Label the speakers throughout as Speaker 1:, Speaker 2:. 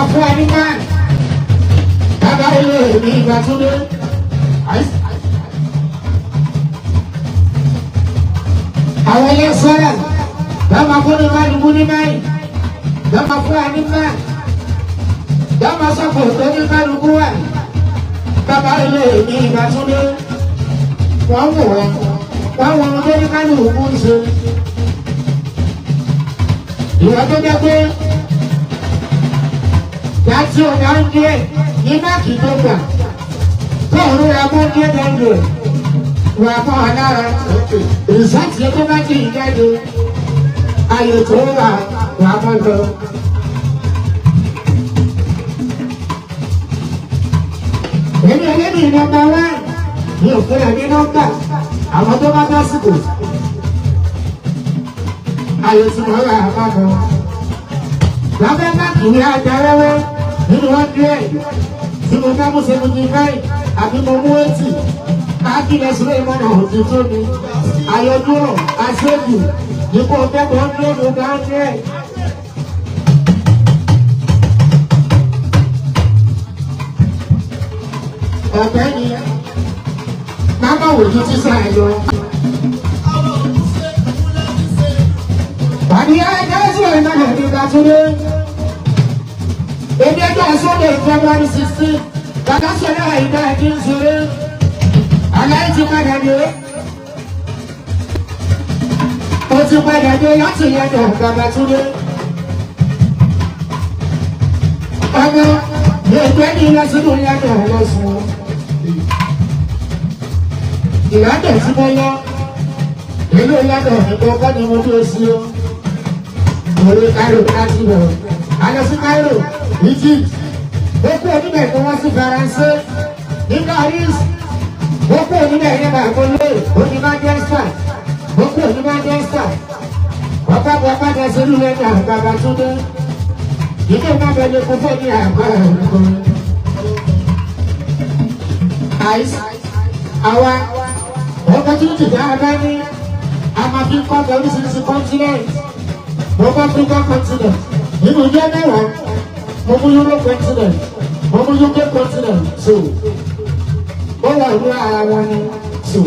Speaker 1: Máa fún wa ní mark. Bàbá ilé mi ìgbà tó dé. Àwọn ẹlẹ́sọ̀rọ̀ bàbá fún ní kálukú ní báyìí. Bàbá fún wa ní mark. Bàbá sọ̀kò tó ní kálukú wà. Bàbá ilé mi ìgbà tó dé. Wọ́n wò wọ́n. Wọ́n wọ́n tó ní kálukú ń ṣe. Ìwà tó jẹ́ pé láti ọ̀nà oúnjẹ ní mark tó gbà. Tó ń rúra mọ́ oúnjẹ dọ́ndọ̀. Wà mọ́ ọ lára. Result yẹn tó bá ti jáde. Ayò tó wà wà mọ́ lọ. Èmi ẹlẹ́ni number one mi ò fún ẹ ní nọ́mbà àwọn tó bá dásìkò. Ayò tí wọ́n rà bá lọ. Lábẹ́ mark ní adarẹ́wẹ́ nínú 100 tí mo bá mú 75 àbí mo mú 80. Káàkiri sílẹ̀ ìmọ̀nà òtí tó mi. Ayọ̀dúró aṣẹ́gun nípò kẹ́kọ̀ọ́ 100 ọgbà 100. Ọ̀gbẹ́ni, máma wò ju sísá ẹ lọ. Wàní ẹjọ́ sọ̀rọ̀ ìmọ̀nà ní Bàtúndé. Ebi ẹjọ́ sọ́dọ̀ February 16. Bàbá sọ̀rọ̀ àyíká ẹ̀kí ń ṣeré. Aláì ti padà dé. Ó ti padà dé láti yẹnu Bàbátúndé. Ọmọ mi ò gbé ní lọ́sínú yẹnu lọ́sùn. Ìyáàdọ̀ tí mo lọ, ìlú ìyáàdọ̀ nìkan kọ́ ni mo dúró sí o. Orí Cairo láti lọ. A lọ sí Cairo, Egypt. Ó kú oníbẹ̀ ni wọ́n sí Faransé. Ní Paris, ó kú oníbẹ̀ ní Bàbólé, ó ní Manchester. Ó kú ní Manchester. Ọ̀pá bọ̀ padà sínú lẹ́nu Bàbátúndé. Ìdí ìmọ̀ bẹ̀rẹ̀ kún fún ní àgbà ẹ̀kọ́. Àìsí àwa opportunity tá a bá ní a máa fi kọ́ oríṣiríṣi continent. Mo bá Africa continent nínú ìjọ 10, mo mú Europe continent, mo mú UK continent, so ó wà ní ara wọn ni. So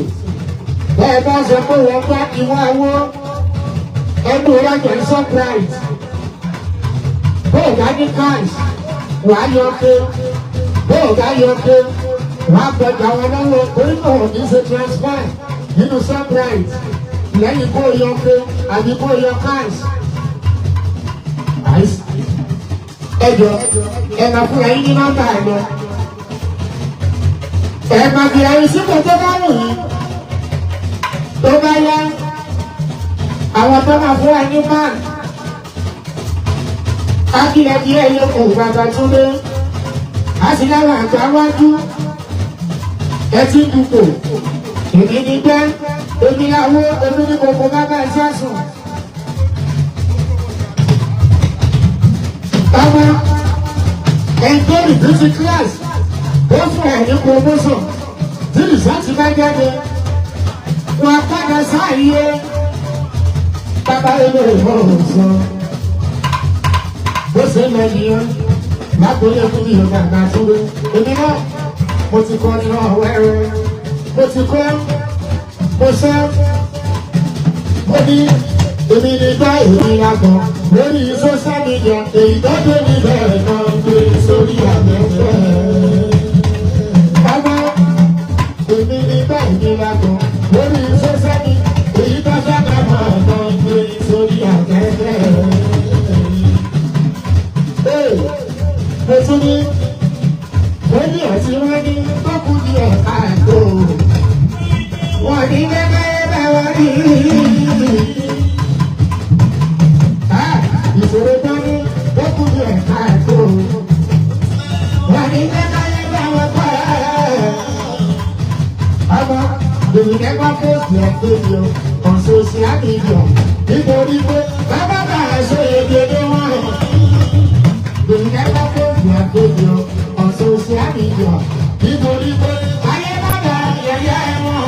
Speaker 1: bẹ́ẹ̀ bá sọ pé wọ́n gbá ìwọ̀n awó ẹnu ìrajà ń surprise, bóò bá ní cash, wàá yọ pé bóò bá yọ pé wàá gbọdọ̀ àwọn lọ́wọ́ orí náà ní ṣe transfer nínú surprise lẹ́yìn kó yọ pé àbí kó yọ cash. Ẹjọ ẹ máa fún ẹyin ní nọ́mbà ẹ lọ. Ẹ máa fi ẹyin sípò tó bá wù yín. Tó bá yá, àwọn tó máa fún ẹ ní mark. Akílẹ̀ bí ẹ yóò kó Bàbátúndé. A sì láwọn àgbà wájú. Ẹ ti dùkò. Èmi ní gbẹ́, èmi làwọ̀, èmi ní kòkó bàbá ìsásùn. Ọmọ ẹgbẹ́ repeat class ó fún ẹ̀ ní promotion tí result bá jáde, wọn padà sáàyè bàbá ilé ìfọ̀rọ̀ sọ. Bó ṣe ń lọ nìyẹn lágbóyè fún mi yóò bàbá tó lé. Èmi náà mo ti kọ́ nínú ọ̀wẹ́rẹ́, mo ti kọ́, mo sọ, mo ní èmi ní gbá èmi lágbọ̀n lórí social media, èyí tó dé níbẹ̀ náà gbé sórí afẹ́fẹ́. Ọmọ èmi ní gbá èmi lágbọ̀n lórí social media, èyí tó sábà máa náà gbé sórí afẹ́fẹ́. Ee, mo tún ní mo ní ọtí wọn ní tó kú díẹ̀ káàtó. Wọ́n ní gẹ́gẹ́ bá wọn rí. Ìṣòro tó ní tó kú díẹ̀ káàtó. Wọ́n ní gẹ́gẹ́ bá wọn kọ́ ẹ̀. Ọmọ, they will never post your video on social media. Nítorí pé bàbá bá aṣọ èdè ní wọn. They will never post your video on social media. Nítorí pé ayé bàbá yẹyẹ wọn.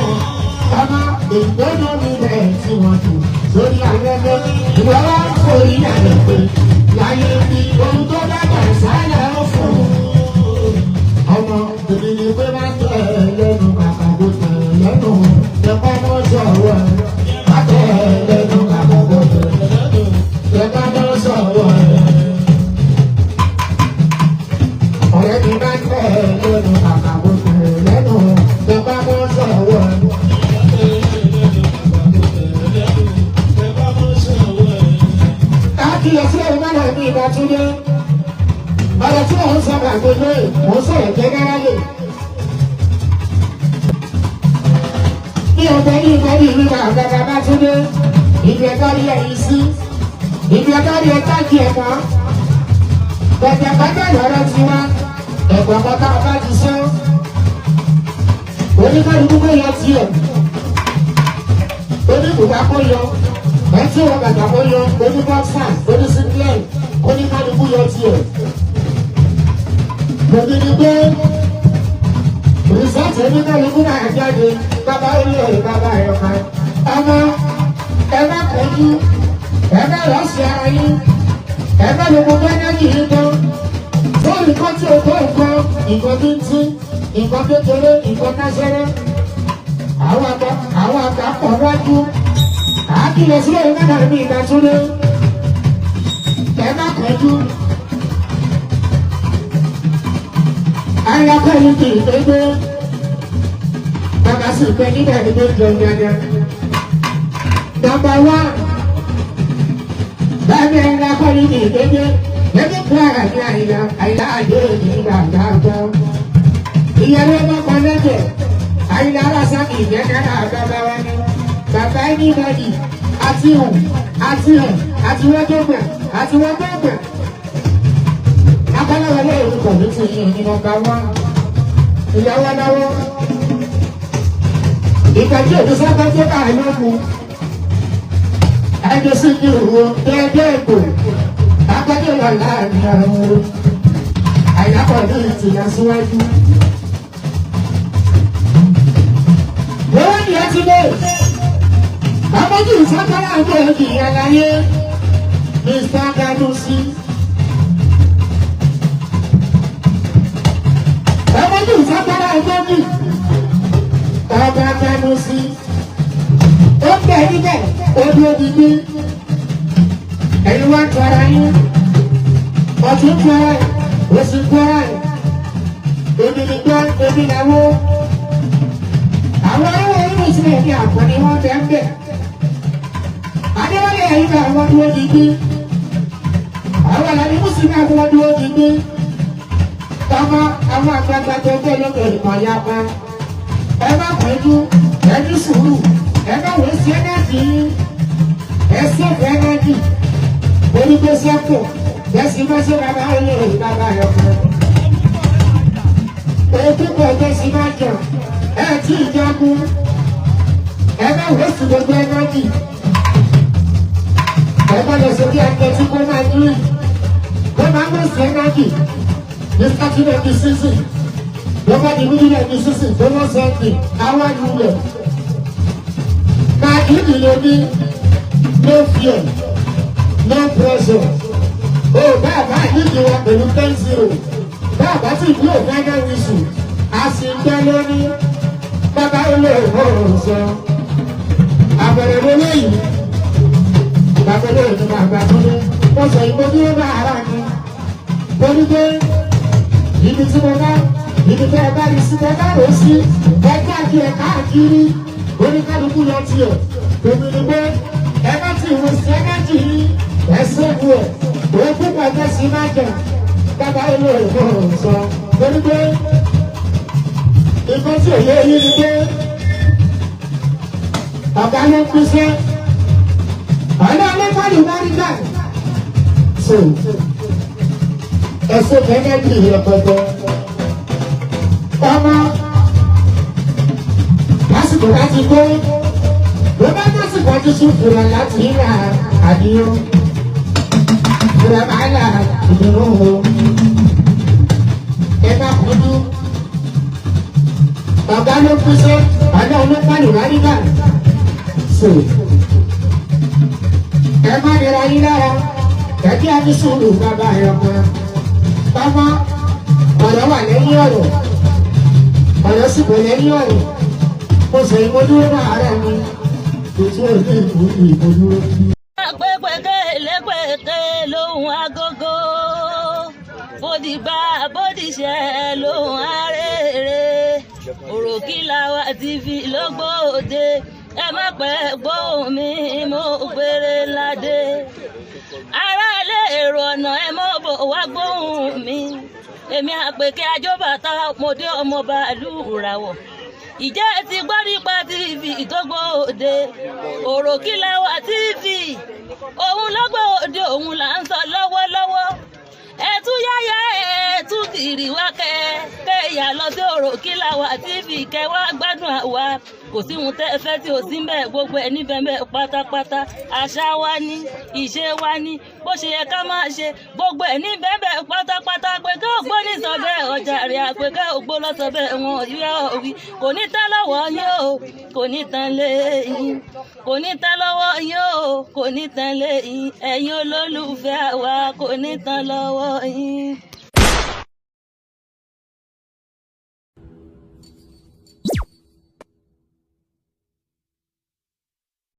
Speaker 1: Ọmọ ìgbóná mi bẹ̀ tí wọ́n jù sórí afẹ́fẹ́. Ìwọ wá ń forí àlẹ́ pé láyé bí ohun tó bá bẹ̀ Àṣàlà fún ọmọ tèmi ni pé má tẹ̀ lẹ́nu kàkà kó tẹ̀ lẹ́nu tẹpá mọ́ sọ̀rọ̀ ẹ̀ má tẹ̀ lẹ́nu kàkà kó tẹ̀ lẹ́nu tẹpá mọ́ sọ̀rọ̀ ẹ̀. Ọ̀rẹ́ mi má tẹ̀ lẹ́nu kàkà kó tẹ̀ lẹ́nu tẹpá mọ́ sọ̀rọ̀ ẹ̀. Káàkiri sí ẹ̀rọ náà ní Ìbátúndé. Ọ̀rọ̀ tí mò ń sọ gbàgbé mò ń sọ̀rọ̀ jẹ́nẹ́rálì. Bí ọ̀gbẹ́ ní ìgbẹ́ ní ìlú bàbá Babátúndé, ìlú ẹ̀ka rí ẹ̀yìn sí, ìlú ẹ̀ka rí ẹ̀ka kí ẹ̀ mọ́. Bẹ̀tẹ̀ bàtẹ̀ lọ́rọ̀ ti wá, ẹ̀gbọ́n bàbá bá ti sọ. Oníkàlùkù kò yọ tiẹ̀, oníbùbá kò yọ, ẹtí wọn bàtà kò yọ, oníbọ́ksà, onísíngílẹ̀, oníkàlùkù yọ tiẹ̀. Bẹ̀bí ni pé rìsọ́ọ̀tì oníkàlùkù náà jáde, bàbá olóyè bàbá ẹ̀ka. Ọmọ ẹ má kọjú, ẹ má lọ sí ara yín, ẹ má lo gbogbo ẹnẹ́jì yín tán. Fóònù kan tí o tó nǹkan, nǹkan bíntín, nǹkan kékeré, nǹkan kásẹ́rẹ́. Àwọn àgbà pọ̀ wájú. Àákìlẹ̀ sílẹ̀ mẹ́ta ní Ìbátúndé. Ẹ má kọjú. Alákọ̀ọ́lù kì í gbégbé. Bàbá sì pé nígbà tí ó jẹun dáadáa. Nọ́mbà wán. Bàbá alákọ̀ọ́lù kì í gbégbé. Lẹ́bí kúrò ní àyíká, àyíká àjọ òní bàbá gbọ́. Ìyàwó ọmọ kan lẹ́jẹ̀. Àyíká aláṣà kì í jẹ́ kára bàbá wa ni. Bàbá anybody àti hùn àti hàn àti wọ́n tó gbà àti wọ́n tó gbà. Akọ́láwọlé orúkọ mi ti yìn ní nọ́mbà wán. Ìyàwó aláwọ̀. Ìgbàjú òbí sábà tó bá àlọ́ mu. Ẹjọ́ sí ní òwò déédéé èkó. Akọ́jọ́ wà láàrin àwọn àyàpọ̀ ní ìtìyà síwájú. Wọ́n ní ẹ ti lé. Àmọ́jú ìsákárà ń bọ̀ ní àlàyé. Mr. Ganusi. Àmọ́jú ìsákárà ń bọ̀ ní ọba Ganusi. Ó bẹ̀ níbẹ̀, ó dúró digbí. Ẹ̀yin wá tọ́ra yín. Ọ̀tún tọ́ra ẹ̀, òsì tọ́ra ẹ̀. Èmi nìgbọ́, èmi làwọ́. Àwọn ẹ̀wọ̀n inú ìsìlẹ̀ ní àǹfààní wọn bẹ̀ ń bẹ̀. Adéwálé ẹ̀yìn bá wọn dúró digbí. Àwọn àlàní Mùsùlùmí àwọn wọn dúró digbí. Tọ́mọ àwọn àgbààgbà tó gbé lókè ìmọ̀ ya pa. Ẹ má pẹ́jú, ẹ ní sùúrù, ẹ má wé sí ẹ́nẹ́jì yín. Ẹ sèfù ẹ́nẹ́jì. Onígbé sẹ́kù, bẹ́sí bá ṣe bàbá olóòrè bàbá ẹ̀ fún. Ètò pọ̀ bẹ́sí má jọ, ẹ tí ì jagun. Ẹ má wé sí gbogbo ẹ́nẹ́jì. Ẹ má lọ sí bí akẹ́tí kó máa dúró. Kó máa wé sí ẹ́nẹ́jì. Ní sátidé ní sísìn. Lọ́ba di mílíọ̀nù ní sísìn tó lọ́ sẹ́ńtì àwọn àlùlẹ̀. Màdìdì ló ní no fear, no pressure. O bàbá nídìí wa pẹ̀lú 10-0. Bàbá tí ìlú òfin wíṣù, a sì ń gbẹ́ lóní. Bàbá olóòwò sọ. Àbẹ̀rẹ̀ ló léyìí. Bàbá olóòwò ní bàbá tó ní. Mo sọ ìbò bí ó bá ara mi. Torí pé ibi tí mo bá ibi tẹ́ ẹ bá rí sí tẹ́ ẹ bá rò sí ẹ káàkiri ẹ káàkiri oníkálukú lọ tiẹ̀. Tèmi ni pé ẹ má ti wò sí ẹ́nẹ́jì yín ẹ sẹ́gun ẹ̀ òun púpọ̀ ẹgbẹ́ sí má jẹ bàbá olóòwò sọ. Torí pé nǹkan tí òye yín ni pé ọ̀gá ló ń pín ọ̀nà ọlọ́pàá bá rí gbà. So ẹsẹ̀ kẹ́nẹ́bì rẹpẹtẹ. Ọmọ lásìkò láti gbé ló bá lásìkò àti sùn fúra láti rà àdìyó. Fúra máa là ìdùnnú o. Ẹ má kọjú. Ọ̀gá ló pín sí ọ̀nà ọlọ́pàá ló rí gbà. So ẹ má nira yín lára. Kẹ̀kẹ́ àti sùúrù bàbá ẹ̀ ọmọ. Bàbá, ọ̀rọ̀ wà lẹ́yìn ọ̀rọ̀, ọ̀rọ̀ sì bẹ̀ lẹ́yìn ọ̀rọ̀. Mo sì ń dúró náà rẹ̀ mi ètò ìlú ìlú ìmọ̀dúró.
Speaker 2: Pépèké lépèké lóhùn agogo, bódìgbà bódìṣẹ́ lóhùn arére. Òròkìlàwà TV lógbòde, ẹ má pẹ́ gbóhùn mi, mo gbére ládé. Aráalé, èrò ọ̀nà, ẹ mọ́ bò wá gbóhùn mi. Èmi Àpèkẹ́ Ajóbàtà mòdé, ọmọ bàálù ràwọ̀. Ìjẹ́ ẹ ti gbọ́ nípa TV tó gbòde, Òròkìlàwà TV? Òun ló gbòde, òun là ń sọ lọ́wọ́lọ́wọ́. Ẹtú yáyá, ẹtú kiri wá, kẹ kẹyà lọ sí Òròkìlàwà TV, kẹ wá gbádùn àwa. Kò sí ohun tẹ́ ẹ fẹ́ tí ò sí ń bẹ̀, gbogbo ẹ̀ níbẹ̀ ń bẹ̀ pátápátá. Àṣà wa ní, ìṣe wa ní, bó ṣe yẹ ká máa ṣe, gbogbo ẹ̀ níbẹ̀ ń bẹ̀ pátápátá. Pé kí ògbó ní sọ bẹ́ẹ̀, ọjà rẹ̀ àpèkẹ́ ògbó lọ sọ bẹ́ẹ̀, wọn yóò wí. Kò ní tán lọ́wọ́ yín o, kò ní tán lé yín, kò ní tán lọ́wọ́ yín o, kò ní tán lé yín. Ẹ̀yin olólùfẹ́ wa, kò ní tán lọ́wọ́ yín.